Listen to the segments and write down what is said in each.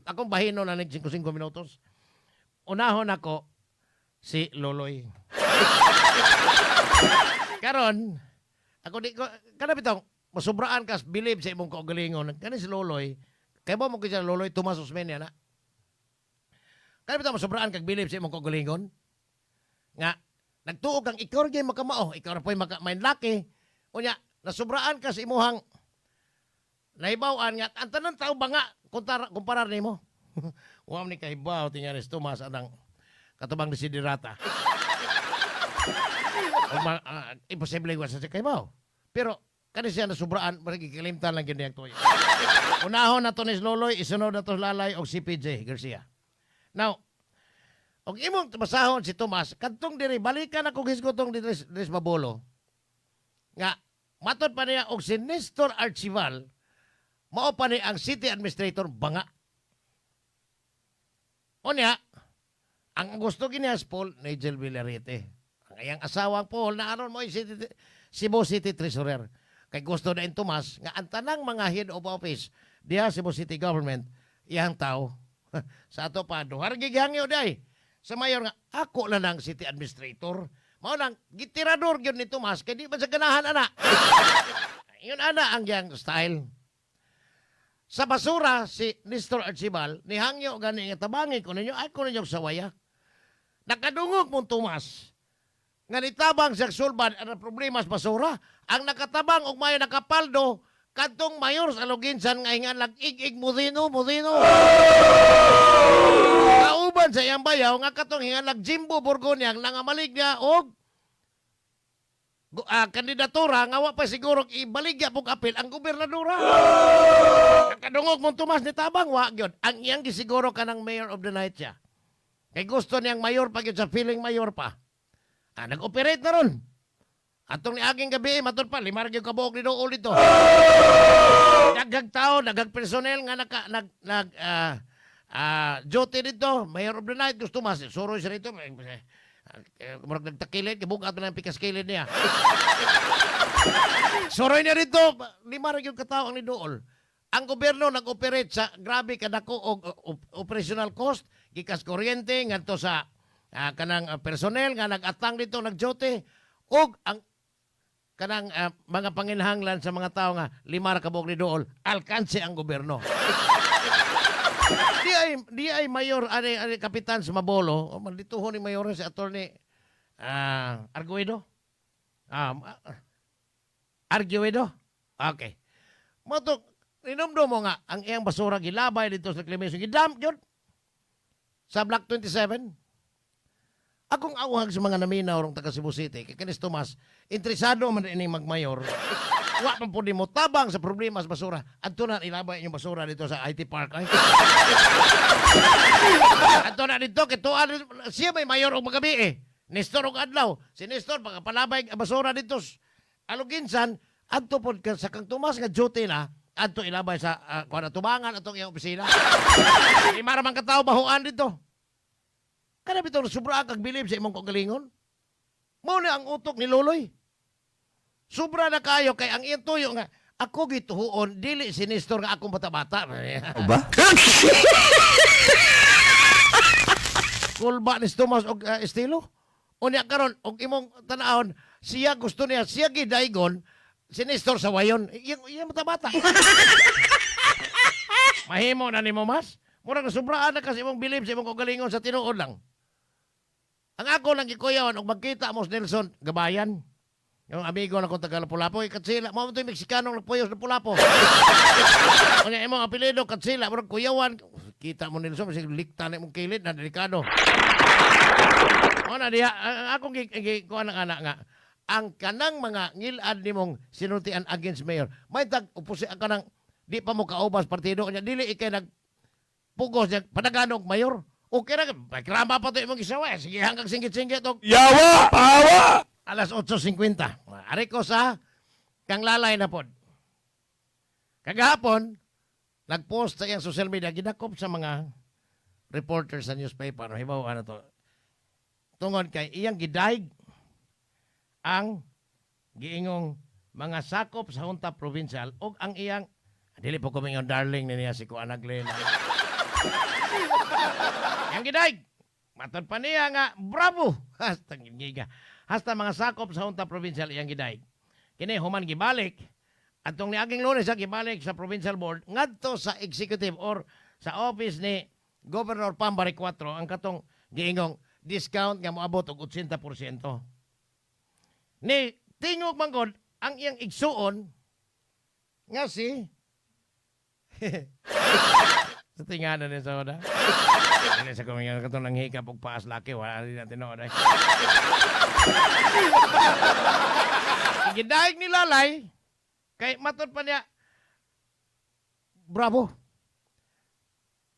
Akong bahino na ning 5 minutos. Unahon ako si Loloy. Karon, ako di ko kana bitong masubraan kas bilib sa imong kaugalingon. Kani si Loloy, kay ba mo kay Loloy Tomas Osmeña na? Kana bitong masubraan kag bilib sa imong kaugalingon? Nga nagtuo kang ikaw ra gyud makamao, ikaw ra po'y maka main laki. Unya, nasubraan ka sa imuhang nahibaw-an nga ang tanan tao banga kumpara kumparar nimo. Wa man ni kahibaw tingali si Tomas anang katubang desiderata. O imposible wa sa kahibaw. Pero kani siya nasubraan, marag gikalimtan lang gyud niyang tuyo. Unahon na to ni Loloy, isunod na to Lalay og CPJ Garcia. Now, og imong basahon si Tomas, kadtong diri balikan ako hisgotong diri diri sa Mabolo. Nga matod pa niya og si Nestor Archival mao pa ni ang city administrator banga. Unya, ang gusto gini si Paul Nigel Villarete. Ang iyang asawang Paul na aron mo City, Cebu City Treasurer. Kay gusto na in Tomas nga ang tanang mga head of office diha Cebu City Government iyang tao. Sa ato pa duha ra gihangyo day. Sa mayor nga ako lang ang city administrator. Mao nang gitirador gyud ni Tomas kay di man sa ganahan ana. Yun ana ang iyang style. Sa basura, si Nestor Archibald, nihangyo gani nga tabangi ko ninyo, ay ko ninyo sawaya. Nakadungog mong Tomas, nga nitabang sa sulbad ang problema sa basura. Ang nakatabang og mayo nakapaldo, kadtong mayor sa Aloguinsan nga hingan lag ig-ig mudino, mudino. Kauban sa iyang bayaw nga katong hingan lag Jimbo Borgonia nangamalig niya og kandidatura nga wa pa siguro ibaligya pong apil ang gobernadora. Nakadungog mong Tomas ni Tabang, wa gyud. Ang iyang gisiguro kanang mayor of the night siya. Kay gusto niyang mayor pa gyud sa feeling mayor pa. Nag-operate na ron. Atong niaging gabi, matod pa, 5 ra gyud kabuok ni dool dito. Daghang tao, daghang personnel nga naka, nag, nag, duty dito, mayor of the night, gusto mas, suroy siya rito, murag nagtakilid, gibugat na ang pikas kilid niya. Suroy niya rito, 5 ra gyud katao ang niduol. Ang gobyerno nag-operate sa grabe kadako og operational cost, gikas kuryente ngadto sa kanang personnel nga nag-atang dito nag-duty ug ang kanang mga panginhanglan sa mga tao nga 5 ra ka buok ni dool, alkanse ang gobyerno. Di ay mayor ani ani kapitan sa Mabolo, o mandituhon ni mayor si attorney Arguedo. Arguedo. Okay. Mo to ninumdum mo nga ang iyang basura gilabay dito sa reclamation, gidamp gyud sa Block 27. Akong awhag sa mga naminaw rong taga Cebu City, kay kanis Tomas, interesado man ini magmayor. Wa man pud mo tabang sa problema sa basura. Adto na ilabay inyong basura dito sa IT Park. Ay. Adto na dito kay tuan siya may mayor og magabi eh. Nestor og adlaw. Si Nestor pagapalabay ang basura dito. Aloginsan adto pod ka sa kang Tomas nga duty na adto ilabay sa kuan tubangan atong iyang opisina. 5 ra man ka tawo bahuan dito. Kana bitaw sobra kag bilib sa imong kaugalingon. Mao na ang utok ni Loloy. Sobra na kayo kay ang iyang tuyo nga ako gituhuon dili si Nestor nga akong bata-bata. Ba? Kulba ni Tomas og estilo. Unya karon og imong tan-awon siya gusto niya siya gidaygon si Nestor sa wayon. Iyang iyang bata-bata. Mahimo na nimo mas. Murag sobraan na kasi imong bilib sa imong kaugalingon sa tinuod lang. Ang ako lang gikuyawan og magkita mo si Nelson Gabayan. Yung amigo na kong taga Lapu-Lapu, eh, Katsila, mo to yung Meksikano nagpuyos na Lapu-Lapu. Unya imong apelyido Katsila, murag kuyawan. Kita mo Nelson, sige likta na imong kilid na delikado. Mo na diha, ang akong gi, gi kuan ang anak nga ang kanang mga ngilad nimong sinultian against mayor. May tag upusi ang kanang di pa mo kaubas partido nya dili ikay nag pugos niya padaganog mayor. Okay ra, reklama pa to imong gisawa. Sige hanggang singgit-singgit og Yawa! Pawa! Alas 8:50. Ari ko sa kang Lalay na pod. Kagahapon, nag-post sa iyang social media, gidakop sa mga reporters sa newspaper. Hibaw, ano to? Tungod kay iyang gidayeg ang giingong mga sakop sa Junta Provincial o ang iyang dili po kumingon darling ni niya si Kuan Glenn. Iyang gidaig. Matod pa niya nga, bravo! Hasta giga. Hasta mga sakop sa Junta Provincial iyang gidaig. Kini human gibalik. Atong niaging Lunes sa gibalik sa Provincial Board ngadto sa executive or sa office ni Governor Pam Baricuatro ang katong giingong discount nga moabot og 80%. Ni tingog manggod ang iyang igsuon nga si sa tingana ni sa oda. Dili sa kumingan katong nang hikap og paas laki wala din natin tinuod ay. Gidaig ni Lalay kay matod pa niya bravo.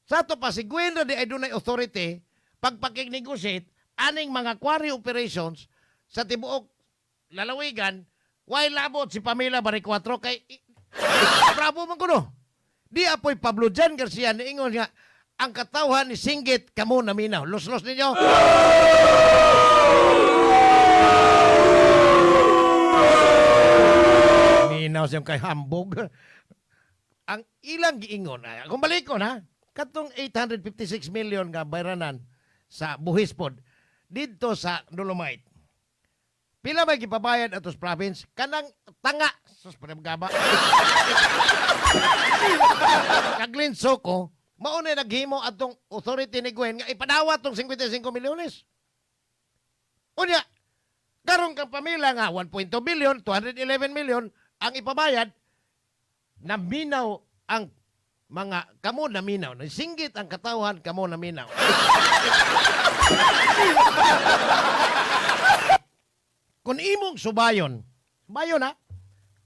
Sa ato pa si Gwen ra di ay dunay authority pagpakig-negotiate aning mga quarry operations sa tibuok lalawigan, way labot si Pamela Baricuatro kay bravo man kuno. Di apoy Pablo Jan Garcia niingon nga ang katawhan ni Singgit kamo naminaw. Los-los ninyo. Minaw siyang kay hambog. Ang ilang giingon, ay, kung balikon ha, katong 856 million nga bayranan sa buhis pod didto sa Dolomite. Pila may gipabayad atos province kanang tanga sus gaba. Kaglin Soko, mao na naghimo atong authority ni Gwen nga ipadawat tong 55 milyones. Unya, karon kang pamilya nga 1.2 billion, 211 million ang ipabayad, naminaw ang mga kamo naminaw, nasinggit ang katawhan kamo naminaw. Kung imong subayon, subayon ha,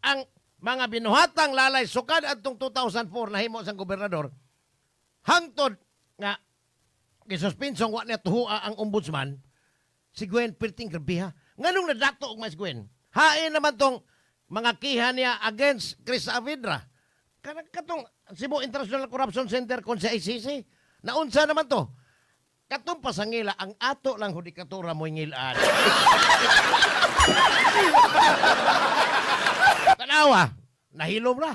ang mga binuhatang lalay sukad adtong 2004 nahimo sang gobernador, hangtod nga gisuspensong wa niya tuhua ang ombudsman, si Gwen perting grabe ha. Nganong nadato og mas Gwen? Hain naman tong mga kiha niya against Chris Saavedra. Kanang katong Cebu International Corruption Center kon sa ICC. Naunsa naman to? Katong pasangila ang ato lang hudikatura mo ngilaan. Tanawa, nahilom na.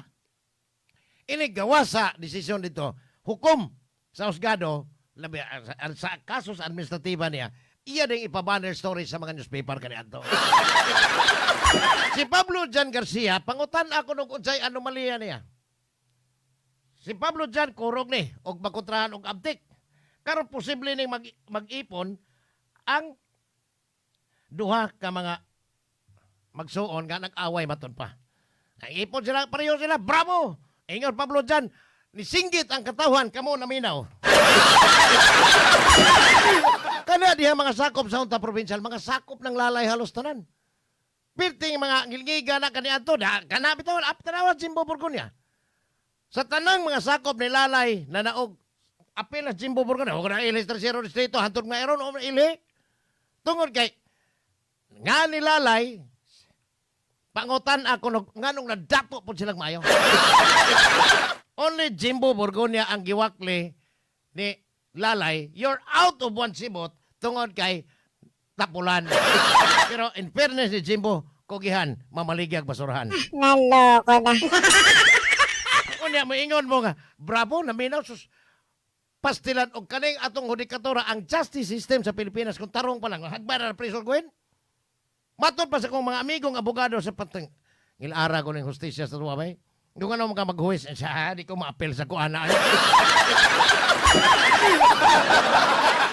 Ini gawa sa desisyon dito, hukom sa husgado, labi, sa kasos administratiba niya, iya ding ipabanner story sa mga newspaper kaniadto. Si Pablo Jan Garcia, pangutan ako nung unsay anomalya niya. Si Pablo Jan kurog ni og makontrahan og abtik. Karon posible ning mag-ipon ang duha ka mga magsuon nga nag-away maton pa. Nag-ipon sila, pareho sila, bravo! Ingon Pablo Jan, nisinggit ang katawhan, kamo naminaw. Kana diha mga sakop sa Junta Provincial, mga sakop ng lalay halos tanan. Pirting mga ngilngiga na kaniadto, da, kana bitaw, ap tanawan Jimbo Borgonia. Sa tanang mga sakop ni lalay na naog, apel na Jimbo Borgonia, huwag na ilis tercero distrito, hantod nga eron, o ili. Tungod kay, nga ni lalay, pangutan ako, nganong nadato po silang maayo. Only Jimbo Borgonia ang giwakli ni Lalay, you're out of one sibot tungod kay tapulan. Pero in fairness ni Jimbo, kugihan, mamaligyag basurahan. Naloko na. Unya, moingon mo nga, bravo, naminaw, sus, pastilan og kaning atong hudikatura ang justice system sa Pilipinas kung tarong pa lang, hagbay na preso Gwen. Matod pa sa kong mga amigong abogado sa patang ngilara ko ng hustisya sa tuwa bay. Kung ano mga maghuwis, siya, di ko maapel sa kuana.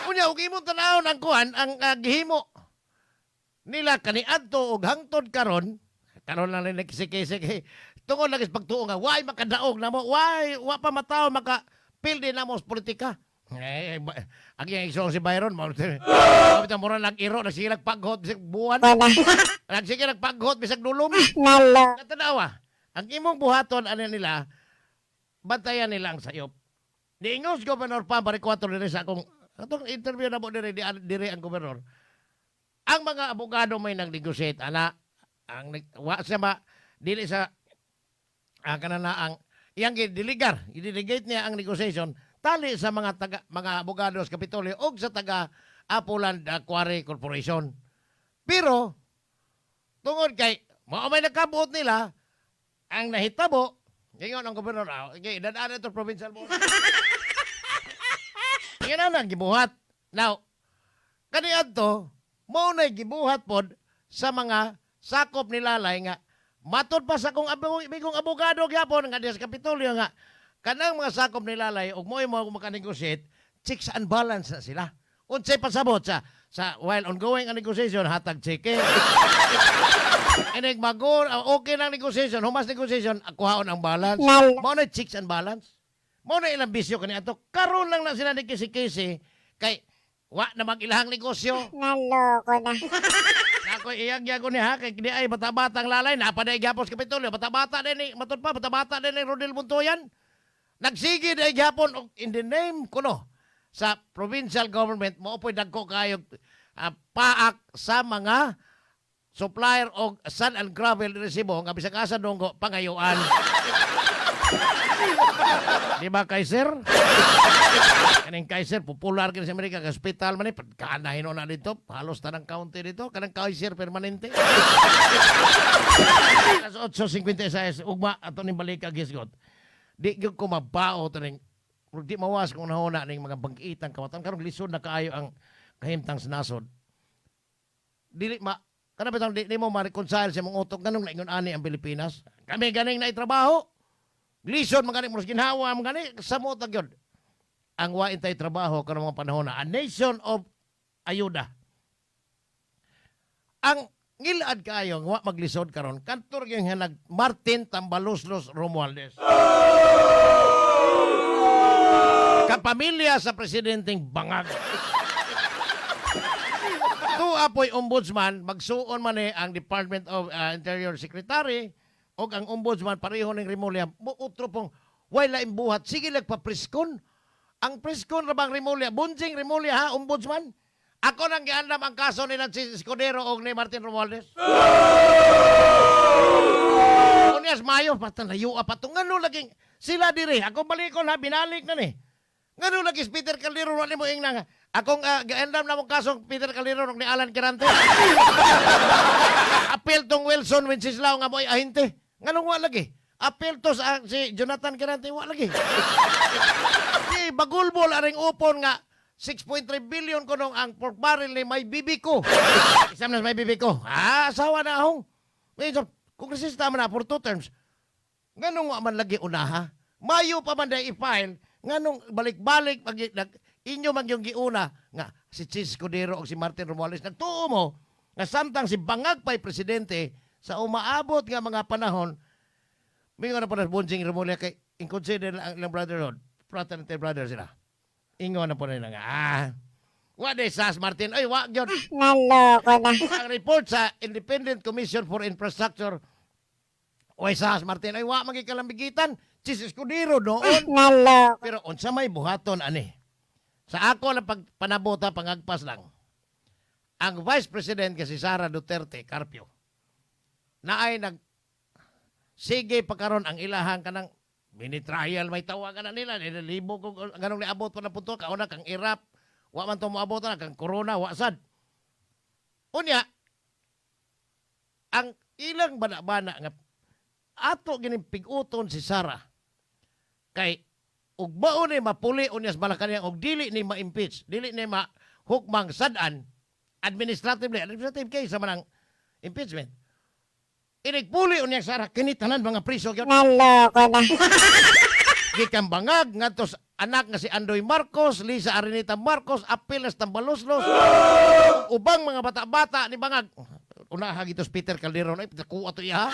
Unya, ug imong tanawon ang kuan, ang gihimo nila kaniadto og hangtod karon, karon lang ni nagkisik-kisik, tungod lang is pagtuo nga, why makadaog na mo, why, wa pa mataw maka pildi na mo sa politika. Eh, ang iyang igsoon si Byron, mo mura mura nag-iro, nagsige nagpaghot, bisag buwan, nagsige nagpaghot, bisag dulom. Naloko. Natanawa, ang imong buhaton, ano nila, bantayan nila ang sayop. Niingos Governor Pam Baricuatro diri sa akong, atong interview na mo diri, diri ang gobernador. Ang mga abogado may nag-negotiate, ana, ang wa siya ma, dili sa, ang kanana ang, iyang gidiligar, i-delegate niya ang negotiation, tali sa mga taga, mga abogado sa Kapitolyo og sa taga Apoland Quarry Corporation. Pero, tungod kay, mao may nagkabuot nila, ang nahitabo, ngayon ang gobernador, okay, dadaan ito provincial board. Yan na lang, gibuhat. Now, kaniadto mao nay gibuhat pod sa mga sakop ni Lalay nga matod pa sa akong amigong abogado gyapon nga diya sa Kapitolyo nga kanang mga sakop ni Lalay ug mo'y mo maka-negotiate, checks and balance na sila. Unsay pasabot sa while ongoing ang negotiation, hatag cheque. Inig magor, okay lang negotiation, humas negotiation, kuhaon ang balance. Lalo. Mao na checks and balance. Mao na ilang bisyo kani ato. Karon lang na sila ni kisi-kisi kay wa na mag ilahang negosyo. Naloko na. Nako iyag yago ni ha kay di ay bata-batang Lalay na pa gyapon sa Kapitolyo. Bata-bata din ni matud pa, bata-bata din ni Rodel Buntoyan. Nagsige day gyapon og in the name kuno sa provincial government mo po'y dagko kayo paak sa mga supplier og sand and gravel diri Cebu nga bisag asa donggo pangayuan. Di ba, Kaiser? Kaning Kaiser, popular kini sa Amerika, kay hospital man ni, kanahin na dito, halos tanang county dito, kanang Kaiser permanente. Alas 8:56, ugma, ato ning balik ang gisgot. Di gyud ko mabao to ning, di mawas kung nahuna ning mga bangkitang kawatan, karong lisod na kaayo ang kahimtang sa nasod. Dili ma, kana bitong di nimo ma-reconcile sa imong utok nganong naingon ani ang Pilipinas. Kami ganing naitrabaho. Lisod man gani mo ginhawa man gani samot na gyud. Ang wain tay trabaho karong mga panahon na a nation of ayuda. Ang ngilad kaayo nga wa maglisod karon kantor gyud nga nag Martin Tambaloslos Romualdez. Kapamilya sa presidenteng bangag. Tuwa po'y ombudsman, magsuon man eh ang Department of Interior Secretary o ang ombudsman pareho ning Remulla, muutro pong way laing buhat, sige nagpa-presscon. Ang presscon ra bang Remulla, Bunjing Remulla ha, ombudsman? Ako nang giandam ang kaso ni Nancy Escudero og ni Martin Romualdez. Unyas Mayo, patan layo pa to. Ngano laging sila dire? Ako balikon ha, binalik na ni. Ngano lagi si Peter Calderon wala mo ingna nga. Akong giandam na mong kasong Peter Calderon og ni Alan Quirante. Apel tong Wilson Wenceslao nga mo'y ahente. Nganong wa lagi? Apel to sa si Jonathan Quirante wa lagi. Di bagulbol aring upon nga 6.3 billion kunong ang pork barrel ni may bibi ko. Isam na may bibi ko. Ah, asawa na akong. May kongresista man na for two terms. Nganong wa man lagi unaha? Mayo pa man day i-file. Nganong balik-balik pag nag, inyo man yung giuna nga si Chiz Escudero o si Martin Romualdez nagtuo mo nga samtang si Bangag pa'y presidente sa umaabot nga mga panahon mingon na po na Bonjing Remulla kay in-consider ang ilang brotherhood, fraternity brother sila, ingon na po nila nga wa day sas Martin ay wa gyud. Naloko na. Ang report sa Independent Commission for Infrastructure, way sas Martin ay wa magikalambigitan Chiz Escudero noon. Naloko. Pero unsa may buhaton ani? Sa ako lang pagpanabota, pangagpas lang. Ang Vice President kasi Sara Duterte Carpio na ay nag sige pa karon ang ilahang kanang mini trial may tawagan na nila nilibog og ganong niabot pa na punto kauna kang Erap wa man to moabot na kang corona wa sad unya ang ilang bana-bana nga ato gining pig-uton si Sara kay ug mao ni mapuli unya sa Malacañang og dili ni ma-impeach, dili ni ma hukmang sad-an administratively, administrative case sa manang impeachment. Inig puli unya Sara kini tanan mga priso gyud. Naloko na. Gikan bangag ngadto sa anak nga si Andoy Marcos, Lisa Araneta Marcos, apil na sa Tambaloslos, ubang mga bata-bata ni bangag. Unaha gito si Peter Calderon ay kuha to iya.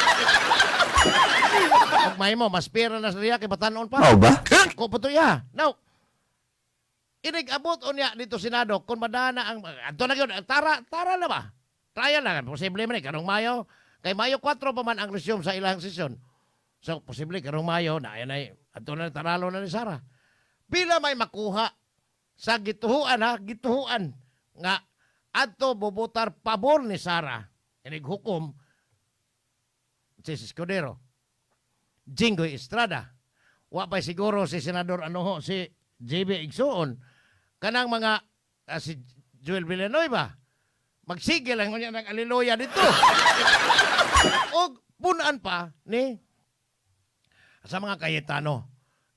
Ug may mo mas pera na sa riya kay batanon pa. Mao ba? Ko pa to iya. Now, inig abot unya dito Senado kung madana ang adto na gyud tara tara na ba? Trial na posible man eh, karong Mayo kay Mayo 4 pa man ang resume sa ilang sesyon. So posible karong Mayo na ayan ay adto na taralo na ni Sara. Pila may makuha sa gituhuan ha, gituhuan nga adto bobotar pabor ni Sara inig hukom si Escudero. Jinggoy Estrada. Wa pa siguro si Senador ano ho, si JB Igsoon kanang mga si Joel Villanueva magsige lang unya ng aliluya dito. Og punan pa ni sa mga Cayetano.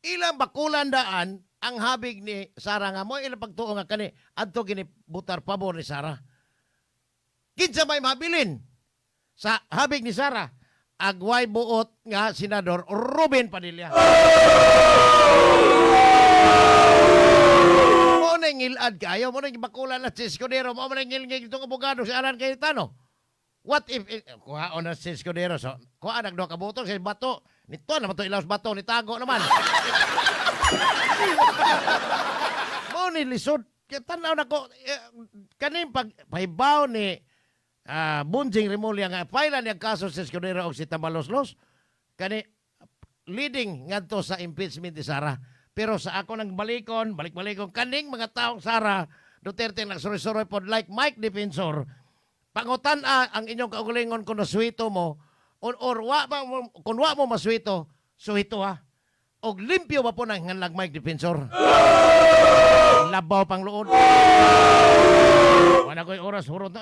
Ilang bakulan daan Ang habig ni Sara nga mo ilang pagtuo nga kani adto gini butar pabor ni Sara. Kinsa may mabilin sa habig ni Sara? Agway buot nga Senador Ruben Padilla. Mo na ngilad kayo, mo na bakula na si Escudero, mo na ngilngig itong abogado si Alan Cayetano. What if, eh, kuha na si Escudero, so, kuha nagduha ka butong si Bato, nito naman to ilaws Bato, nitago naman. Mo ni lisod, kaya tanaw na ko, eh, kaning pag, pahibaw ni Bunjing Remulla nga, paila niya kaso si Escudero og si Tambaloslos, kani leading ngadto sa impeachment ni Sara. Pero sa ako nang balikon, balik-balikon, kaning mga taong Sara Duterte nagsuroy-suroy pod like Mike Defensor, pangutan ang inyong kaugalingon kung nasuwito mo, or wa ba mo, kung wa mo masuwito, suwito ha. Og limpyo ba po ng nganlag Mike Defensor? Labaw pang luod. Wala ko'y oras, hurot na. Uy,